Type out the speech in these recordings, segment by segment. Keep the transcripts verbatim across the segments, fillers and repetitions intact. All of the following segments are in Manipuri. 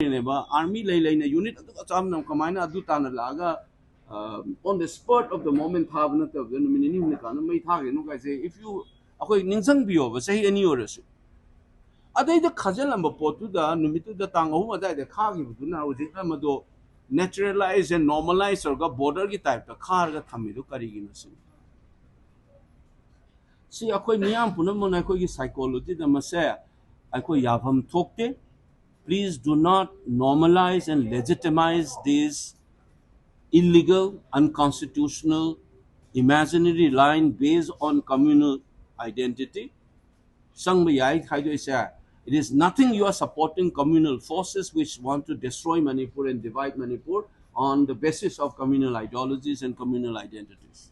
ꯅꯦꯕ, ꯑꯥꯔꯃꯤ ꯂꯩ ꯂꯩꯅ ꯌꯨꯅꯤꯠ ꯑꯗꯨꯒ ꯆꯞ ꯃꯥꯟꯅꯅ ꯀꯃꯥꯏꯅ ꯑꯗꯨ ꯇꯥꯟꯅ ꯂꯥꯛꯑꯒ ꯑꯣꯟ ꯗ ꯁ꯭ꯄꯣꯠ ꯑꯣꯐ ꯗ ꯃꯣꯃꯦꯟ ꯊꯥꯕ ꯅꯠꯇꯕꯗ ꯅꯨꯃꯤꯠ ꯅꯤꯅꯤ ꯍꯨꯝꯅꯤ ꯀꯥꯟꯅ ꯃꯩ ꯊꯥꯈ꯭ꯔꯤꯅꯣ ꯀꯥꯏꯁꯦ, if you, ꯑꯩꯈꯣꯏ ꯅꯤꯡꯁꯤꯡꯕꯤꯌꯣꯕ, ꯆꯍꯤ ꯑꯅꯤ ꯑꯣꯏꯔꯁꯨ꯫ ꯑꯗꯩꯗ ꯈꯥꯖꯤꯜꯂꯝꯕ ꯄꯣꯠꯇꯨꯗ ꯅꯨꯃꯤꯠꯇꯨꯗ ꯇꯥꯡ ꯑꯍꯨꯝ ꯑꯗꯨꯋꯥꯏꯗ ꯈꯥꯈꯤꯕꯗꯨꯅ ꯍꯧꯖꯤꯛꯅ ꯃꯗꯣ ꯅꯦꯆꯔꯦꯂꯥꯏꯁ ꯑꯦꯟ ꯅꯣꯔꯃꯦꯂꯥꯏꯁ ꯇꯧꯔꯒ ꯕꯣꯔꯗꯔꯒꯤ ꯇꯥꯏꯞꯇ ꯈꯥꯔꯒ ꯊꯝꯃꯤꯗꯨ ꯀꯔꯤꯒꯤꯅꯣ ꯁꯤꯅꯤ꯫ ꯁꯤ ꯑꯩꯈꯣꯏ ꯃꯤꯌꯥꯝ ꯄꯨꯝꯅꯃꯛꯅ ꯑꯩꯈꯣꯏꯒꯤ ꯁꯥꯏꯀꯣꯂꯣꯖꯤꯗ ꯃꯁꯦ ꯑꯩꯈꯣꯏ ꯌꯥꯐꯝ ꯊꯣꯛꯇꯦ꯫ Please do not normalize and legitimize these illegal, unconstitutional, imaginary line based on communal identity. ꯆꯪꯕ ꯌꯥꯏ ꯍꯥꯏꯗꯣꯏꯁꯦ, it is nothing, you are supporting communal forces which want to destroy Manipur and divide Manipur on the basis of communal ideologies and communal identities.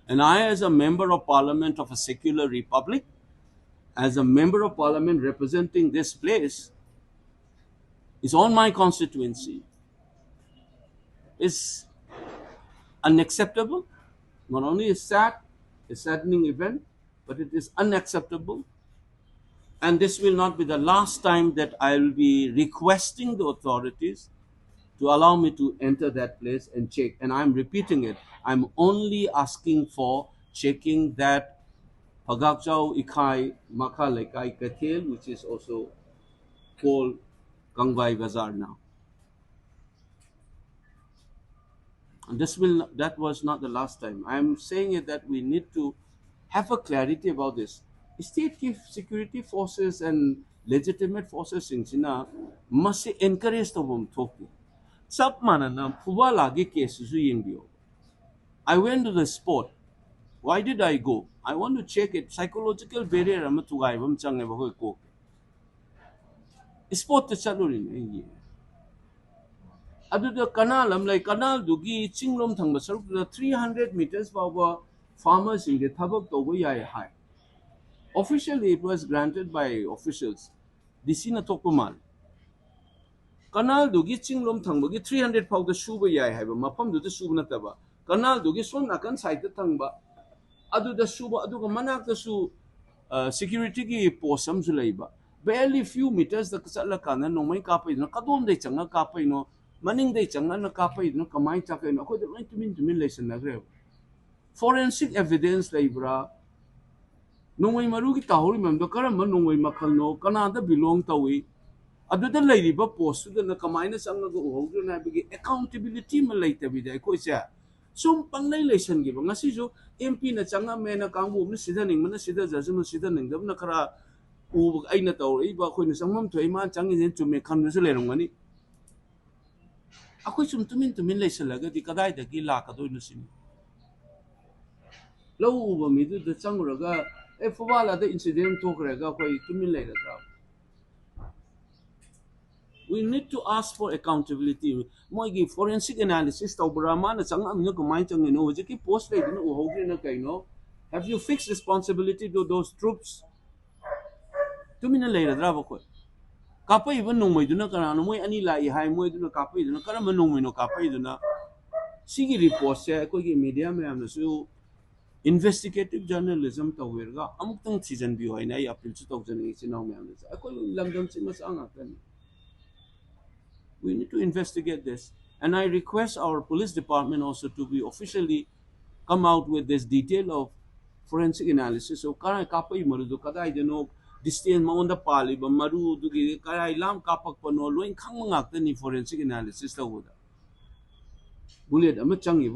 And I, as a member of parliament of a secular republic, as a member of parliament representing this place, is on my constituency, is unacceptable. Not only is sad, a saddening event, but it is unacceptable. And this will not be the last time that I will be requesting the authorities to allow me to enter that place and check. And I'm repeating it. I'm only asking for checking that Phagakchao Ikhai Makha Leikai Kathel, which is also called Kangvai Bazar now. And this will, that was not the last time. I am saying it that we need to have a clarity about this. State ꯀꯤ security forces and legitimate forces ꯁꯤꯡꯁꯤꯅ ꯃꯁꯤ encourage ꯇꯧꯐꯝ ꯊꯣꯛꯇꯦ꯫ ꯆꯞ ꯃꯥꯟꯅꯅ ꯐꯨꯕꯥꯂꯥꯒꯤ case ꯁꯤꯁꯨ ꯌꯦꯡꯕꯤꯌꯨ꯫ I went to the spot. Why did I go? I want to check it. Psychological barrier ꯑꯃ ꯊꯨꯒꯥꯏꯕ ꯑꯃ ꯆꯪꯉꯦꯕ ꯑꯩꯈꯣꯏ ꯀꯣꯛ꯫ Spot ꯇ ꯆꯠꯂꯨꯔꯤꯅꯦ ꯑꯩꯒꯤ꯫ ꯑꯗꯨꯗ ꯀꯅꯥꯜ ꯑꯃ ꯂꯩ, ꯀꯅꯥꯜꯗꯨꯒꯤ ꯆꯤꯡꯂꯣꯝ ꯊꯪꯕ ꯁꯔꯨꯛꯇꯨꯗ three hundred meters ꯐꯥꯎꯕ farmer ꯁꯤꯡꯁꯦ ꯊꯕꯛ ꯇꯧꯕ ꯌꯥꯏ ꯍꯥꯏ꯫ Officially it was granted by officials, D C ꯅ ꯊꯣꯛꯄ ꯃꯥꯜꯂꯦ꯫ ꯀꯅꯥꯜꯗꯨꯒꯤ ꯆꯤꯡꯂꯣꯝ ꯊꯪꯕꯒꯤ three hundred ꯐꯥꯎꯗ ꯁꯨꯕ ꯌꯥꯏ ꯍꯥꯏꯕ ꯃꯐꯝꯗꯨꯗ ꯁꯨꯕ ꯅꯠꯇꯕ, ꯀꯅꯥꯜꯗꯨꯒꯤ ꯁꯣꯝ ꯅꯥꯀꯟ side ꯇ ꯊꯪꯕ ꯑꯗꯨꯗ ꯁꯨꯕ, ꯑꯗꯨꯒ ꯃꯅꯥꯛꯇꯁꯨ security ꯒꯤ post ꯑꯃꯁꯨ ꯂꯩꯕ꯫ Barely few metersꯇ ꯆꯠꯂꯀꯥꯟꯗ ꯅꯣꯡꯃꯩ ꯀꯥꯞꯄꯛꯏꯗꯨꯅ ꯀꯗꯣꯝꯗꯩ ꯆꯪꯉ ꯀꯥꯞꯄꯛꯏꯅꯣ, ꯃꯅꯤꯡꯗꯩ ꯆꯪꯉꯅ ꯀꯥꯞꯄꯛꯏꯗꯨꯅ ꯀꯃꯥꯏꯅ ꯆꯥꯛꯀꯛꯏꯅꯣ, ꯑꯩꯈꯣꯏꯗ ꯂꯣꯏ ꯇꯨꯃꯤꯟ ꯇꯨꯃꯤꯟ ꯂꯩꯁꯟꯅꯈ꯭ꯔꯦꯕ꯫ Forensic evidence ꯂꯩꯕ꯭ꯔꯥ? ꯅꯣꯡꯃꯩ ꯃꯔꯨꯒꯤ ꯇꯥꯍꯧꯔꯤ ꯃꯌꯥꯝꯗꯣ ꯀꯔꯝꯕ ꯅꯣꯡꯃꯩ ꯃꯈꯜꯅꯣ, ꯀꯅꯥꯗ belong ꯇꯧꯏ, ꯑꯗꯨꯗ ꯂꯩꯔꯤꯕ ꯄꯣꯁꯇꯨꯗꯅ ꯀꯃꯥꯏꯅ ꯆꯪꯉꯒ ꯎꯍꯧꯗ꯭ꯔꯤꯅꯣ ꯍꯥꯏꯕꯒꯤ accountability ꯑꯃ ꯂꯩꯇꯕꯤꯗ ꯑꯩꯈꯣꯏꯁꯦ ꯁꯨꯝ ꯄꯪꯂꯩ ꯂꯩꯁꯟꯈꯤꯕ꯫ ꯉꯁꯤꯁꯨ M Pꯅ ꯆꯪꯉꯝꯃꯦꯅ ꯀꯥꯡꯕꯨ ꯑꯃꯅ ꯁꯤꯊꯅꯤꯡꯕꯅ ꯁꯤꯊꯖꯁꯅꯨ, ꯁꯤꯊꯅꯤꯡꯗꯕꯅ ꯈꯔ ꯎꯕ, ꯑꯩꯅ ꯇꯧꯔꯛꯏꯕ, ꯑꯩꯈꯣꯏꯅ ꯆꯪꯐꯝ ꯊꯣꯛꯏ, ꯃꯥꯅ ꯆꯪꯉꯤꯁꯦ ꯆꯨꯝꯃꯦ ꯈꯟꯕꯁꯨ ꯂꯩꯔꯝꯒꯅꯤ꯫ ꯑꯩꯈꯣꯏ ꯁꯨꯝ ꯇꯨꯃꯤꯟ ꯇꯨꯃꯤꯟ ꯂꯩꯁꯜꯂꯒꯗꯤ ꯀꯗꯥꯏꯗꯒꯤ ꯂꯥꯛꯀꯗꯣꯏꯅꯣ ꯁꯤꯅꯤ꯫ ꯂꯧ ꯎꯕ ꯃꯤꯗꯨꯗ ꯆꯪꯉꯨꯔꯒ, "ꯑꯦ, ꯐꯨꯕꯥꯂꯥꯗ incident ꯊꯣꯛꯈ꯭ꯔꯦꯒ" ꯑꯩꯈꯣꯏ ꯇꯨꯃꯤꯟ ꯂꯩꯔꯗ꯭ꯔꯥ? We need to ask for accountability. ꯃꯣꯏꯒꯤ forensic analysis ꯇꯧꯕ꯭ꯔꯥ? ꯃꯥꯅ ꯆꯪꯉꯛꯑꯃꯤꯅ ꯀꯃꯥꯏꯅ ꯆꯪꯉꯤꯅꯣ? ꯍꯧꯖꯤꯛꯀꯤ ꯄꯣꯁ ꯂꯩꯗꯨꯅ ꯎꯍꯧꯗ꯭ꯔꯤꯅ ꯀꯩꯅꯣ? Have you fixed responsibility to those troops? ꯇꯨꯃꯤꯟꯅ ꯂꯩꯔꯗ꯭ꯔꯕ ꯑꯩꯈꯣꯏ? ꯀꯥꯞꯄꯛꯏꯕ ꯅꯣꯡꯃꯩꯗꯨꯅ ꯀꯅꯥꯅꯣ? ꯃꯣꯏ ꯑꯅꯤ ꯂꯥꯛꯏ ꯍꯥꯏ, ꯃꯣꯏꯗꯨꯅ ꯀꯥꯞꯄꯛꯏꯗꯨꯅ ꯀꯔꯝꯕ ꯅꯣꯡꯃꯩꯅꯣ ꯀꯥꯞꯄꯛꯏꯗꯨꯅ? ꯁꯤꯒꯤ ꯔꯤꯄꯣꯔꯠꯁꯦ ꯑꯩꯈꯣꯏꯒꯤ ꯃꯦꯗꯤꯌꯥ ꯃꯌꯥꯝꯅꯁꯨ investigative journalism ꯇꯧꯕꯤꯔꯒ ꯑꯃꯨꯛꯇꯪ ꯊꯤꯖꯤꯟꯕꯤꯌꯨ ꯍꯥꯏꯅ ꯑꯩ ꯑꯄꯤꯜꯁꯨ ꯇꯧꯖꯅꯤꯡꯉꯤ ꯏꯆꯤꯟ ꯏꯅꯥꯎ ꯃꯌꯥꯝꯗꯁꯨ꯫ ꯑꯩꯈꯣꯏ ꯂꯝꯗꯝꯁꯤ ꯃꯆꯥ ꯉꯥꯛꯇꯅꯤ꯫ We need to investigate this. And I request our police department also to be officially come out with this detail of forensic analysis of ꯀꯗꯥꯏ ꯀꯥꯞꯄꯛꯏ ꯃꯔꯨꯗꯣ ꯀꯗꯥꯏꯗꯅꯣ, distance ꯃꯉꯣꯟꯗ ꯄꯥꯜꯂꯤꯕ ꯃꯔꯨꯗꯨꯒꯤ ꯀꯗꯥꯏ ꯂꯥꯝ ꯀꯥꯞꯄꯛꯄꯅꯣ ꯂꯣꯏ ꯈꯪꯕ ꯉꯥꯛꯇꯅꯤ forensic analysis ꯇꯧꯕꯗ꯫ Bullet ꯑꯃ ꯆꯪꯉꯤꯕ